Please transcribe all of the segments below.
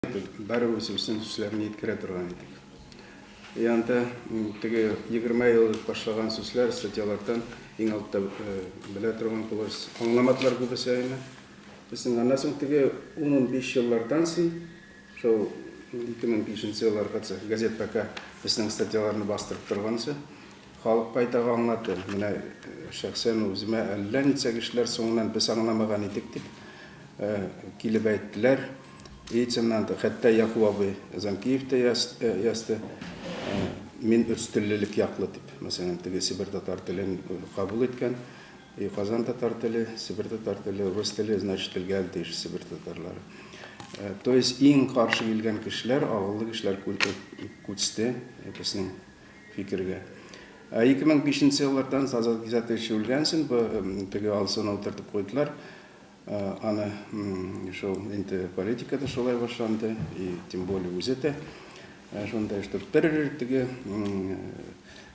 Бары үзебезнең сүзләрне йиткерә торган идек. И анда теге 20 ел элек башлаган сүзләр, статьялардан иң алтта белә торган булырбыз. Аңламадылар күбесе әйме. Безнең аннан соң теге 10-15 еллардан соң, шул 2005 елларга газет пока безнең статьяларны бастырып торганчы, халык байтак аңлады. Менә шәхсән үземә әллә ничә кешеләр соңыннан без аңламаган идек дип килеп әйттеләр. И чыннан да, хәтта Якуб абый Замкиев та язды, мин өч теллелек яклы дип. Мәсәлән, теге себер татар телен кабул иткән, и Казан татар теле, себер татар теле, рус теле, значит, телгә әле тиеш себер татарлары. То есть иң каршы килгән кешеләр, агыллы кешеләр күчте безнең фикергә. Ә 2005 еллардан Азат Гизатович үлгән соң, теге Алсуны утыртып куйдылар. Аны шул инде политикада шулай башланды, и тем более үзе дә шундай, что бер теге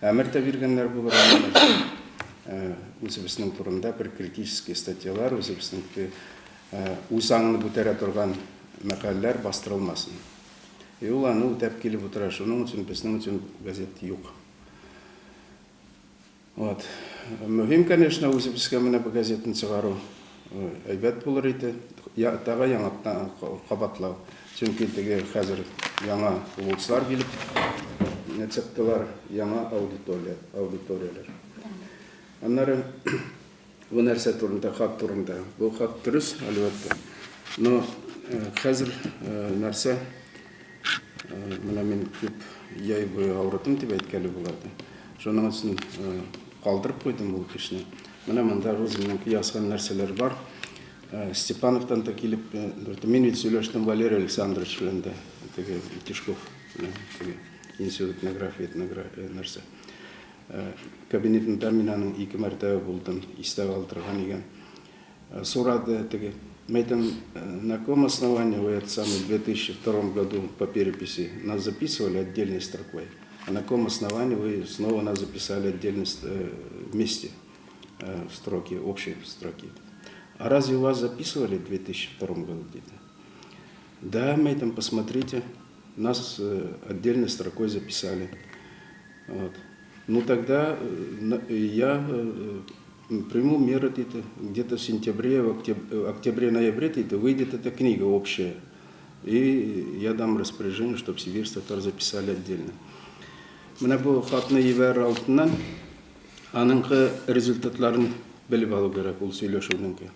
әмер дә биргәннәр булыр үзебезнең турында бер критический статьялар, үзебезнең үз аңны күтәрә торган мәкаләләр бастырылмасын. И ул аны үтәп килеп утыра. Шуның өчен безнең өчен газет юк. Вот. Мөһим, конечно, үзебезгә менә бу газетаны чыгару әйбәт булыр иде. Я, тагы яңадан кабатлау. Чөнки теге хәзер яңа луцлар килеп чыктылар, яңа аудитория, аудиторияләр. Аннары бу нәрсә турында, хат турында. Бу хат дөрес, әлбәттә. Но хәзер нәрсә менә мин күп яй буе авырдым дип әйткәле булады. Шуның өчен калдырып куйдым бу эшне. Менә монда үземнең язган нәрсәләр бар. Степановтан да килеп, мин бит сөйләштем Валерий Александрович белән дә, теге Тишков белән, теге институт этнография, этнография нәрсә. Кабинетында мин аның ике мәртәбә булдым, истә калдырган икән. Сорады теге, мен на каком основании вы это самое в 2002 году по переписи нас записывали отдельной строкой, а на каком основании вы снова нас записали отдельно вместе в строке, общей строки? А разве вас записывали в 2002 году где-то? Да, мы там, посмотрите, нас отдельной строкой записали. Вот. Ну тогда я приму меры где-то, где-то в сентябре, в октябре-ноябре где-то выйдет эта книга общая. И я дам распоряжение, чтобы Сибирь татар записали отдельно. Менә бу хатны җибәрер алдыннан аныңкы результатларын белеп алу кирәк, ул сөйләшүнеңке.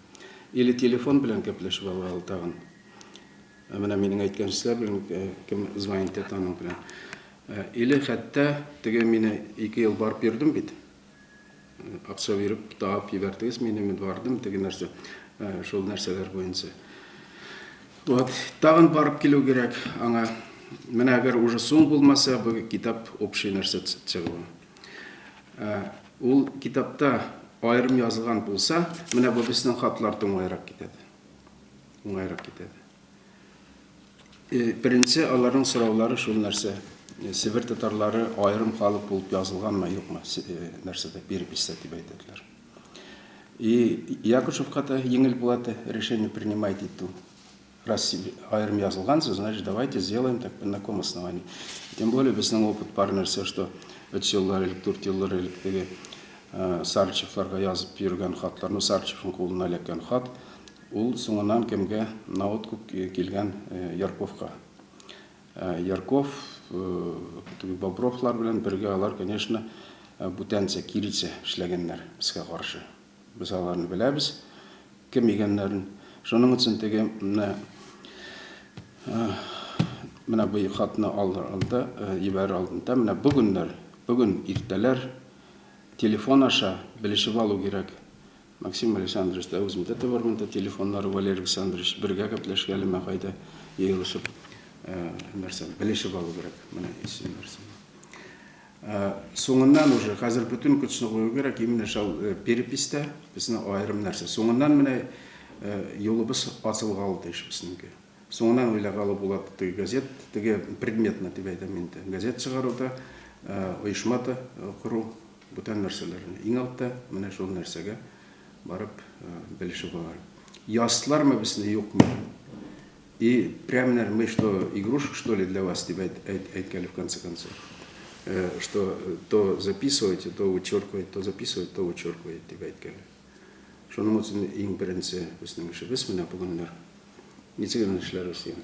Или телефон белән кәпләшеп алу тагын. Менә минем әйткән сүзләр белән кем звонит итә аның белән. Или хәтта теге мине 2 ел барып йөрдем бит. Акча биреп, табып җибәрдегез мине, мин бардым теге нәрсә, шул нәрсәләр буенча. Вот, тагын барып килү кирәк аңа. Менә әгәр уже соң булмаса, бу китап общий нәрсә чыгуы. Ул китапта аерым язылган булса, менә бу безнең хатлар да уңайрак китәде. Уңайрак китәде. Беренче аларның сораулары шул нәрсә. Себер татарлары аерым халык булып язылганмы, юкмы, нәрсәдә, переписьтә дип әйтәделәр. И Якушевка да җиңел булады решение принимать итү. Раз аерым язылгансыз, значит, давайте сделаем так, на каком основании. Тем более безнең опыт бар нәрсә, что 3 еллар элек, 4 еллар элек теге Сарычевларга язып йөргән хатлар, ну, Сарычевның кулына эләккән хат, Ул соңыннан кемгә на откуп килгән Ярковка. Ярков, теге Бобровлар белән бергә алар, конечно, бүтәнчә, киречә эшләгәннәр безгә каршы. Без аларны беләбез, кем икәннәрен. Шуның өчен теге менә менә бу хатны алыр алда, җибәрер алдында, менә бүгеннәр, бүген иртәләр телефон аша белешеп алу кирәк. Максим Александрович та үземдә дә бар монда телефоннары, Валерий Александрович бергә гәпләшкәлеме кайда җыелышып нәрсә белешеп алу кирәк менә исем нәрсә. Соңыннан уже хәзер бөтен көчне кую кирәк именно шул переписьтә безне аерым нәрсә. Соңыннан менә юлыбыз ачылгалы тиеш безнеңке. Соңыннан уйлагалы була теге газет, теге предметно дип әйтәм инде. Газет чыгаруда, оешма да кору. Бүтән нәрсәләрне. Иң алтта менә шул нәрсәгә барып белешеп алар. Яслармы безне, юкмы? И прямо, наверное, мы что, игрушек, что ли, для вас, дип әйткәле, в конце концов. Что то записываете, то вычеркиваете, то записываете, то вычеркиваете, дип әйткәле. Шуның өчен иң беренче безнең эшебез менә бүгеннәр. Ничек генә эшләрбез дигән.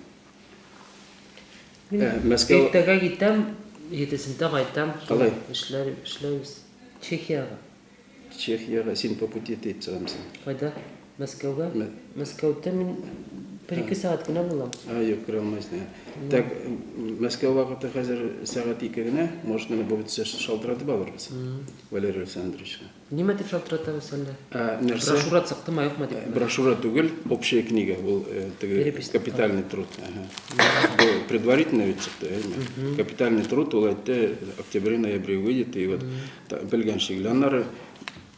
Мин Мәскәү иртәгә китәм, җидесендә кайтам. Калай? Эшләр, эшләбез. Чехиягә. Чехиягә син по пути дип чыгамсың. Кайда? Мәскәүгә? Мә- Мәскәүдә мин бер-ике сәгать кенә булам. А, юк, керә алмайсың. Так, Мәскәү вакыты хәзер сәгать 2 генә. Может, менә бүген шалтыратып алырбыз. Валерий Александровичка. Нимә дип шалтыратабыз әллә? Ә, нәрсә? Брошюра чыктымы, юкмы дип. Брошюра түгел, общая книга, ул теге Перепись. Капитальный труд. Ага. Бу предварительно ведь чыкты, әйме? Капитальный труд ул әйтте, октябре-ноябре выйдет, и вот белгән шикелле. Аннары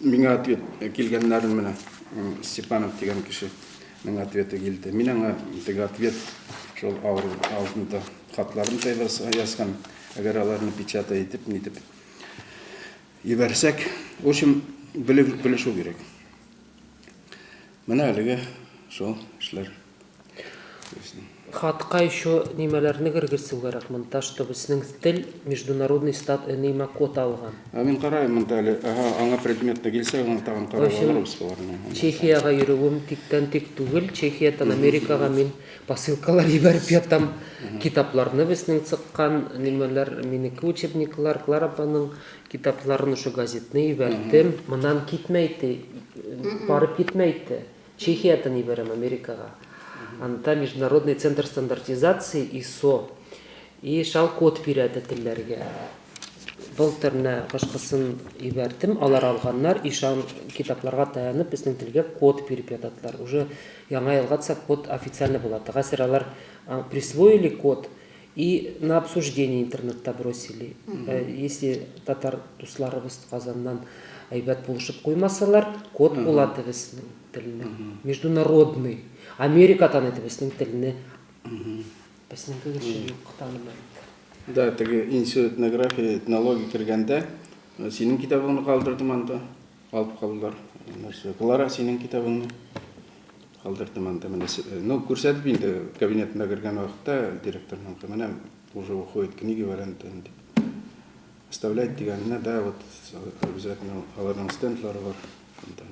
миңа ответ килгәннәрен менә Степанов дигән кешенең ответы килде. Мин аңа теге ответ шул авыр алдында хатларын да язган. Әгәр аларны печатать итеп, нитеп җибәрсәк, в общем, белешү кирәк. Менә әлеге шул эшләр. Хатка еще нимәләрне кергезү кирәк монда, чтобы безнең тел международный стат нимә код алган. А мин карайм монда әле, ага, аңа предметны килсә, аңа тагын В карап общем, алырбыз боларны. Чехиягә йөрүем тиктән тик түгел. Чехиядән Америкага мин посылкалар җибәреп ятам. Китапларны безнең чыккан нимәләр, минеке учебниклар, Клара апаның китапларын, шул газетны җибәрдем. Моннан китмәйте, барып китмәйте. Чехиядән җибәрәм Америкага. Анда Международный центр стандартизации ИСО. И шал код бирә телләргә. Былтыр менә кышкысын җибәрдем, алар алганнар, и шал китапларга таянып безнең телгә код биреп ятатлар. Уже яңа елга код официально була. Хәзер алар присвоили код и на обсуждение интернетта бросили. Если татар дусларыбыз Казаннан әйбәт булышып куймасалар, код була безнең телне. Международный. Америка таный безнең телне. Безнең кеше юк, танымый. Да, теге институт этнографии, этнология кергәндә, синең китабыңны калдырдым анда. Алып калдылар. Нәрсә? Клара, синең китабыңны калдырдым анда. Менә, ну, күрсәтеп инде кабинетына кергән вакытта директорның, менә уже уходит книги варианты дип. Оставлять дигәненә, да, вот обязательно аларның стендлары бар. Анда.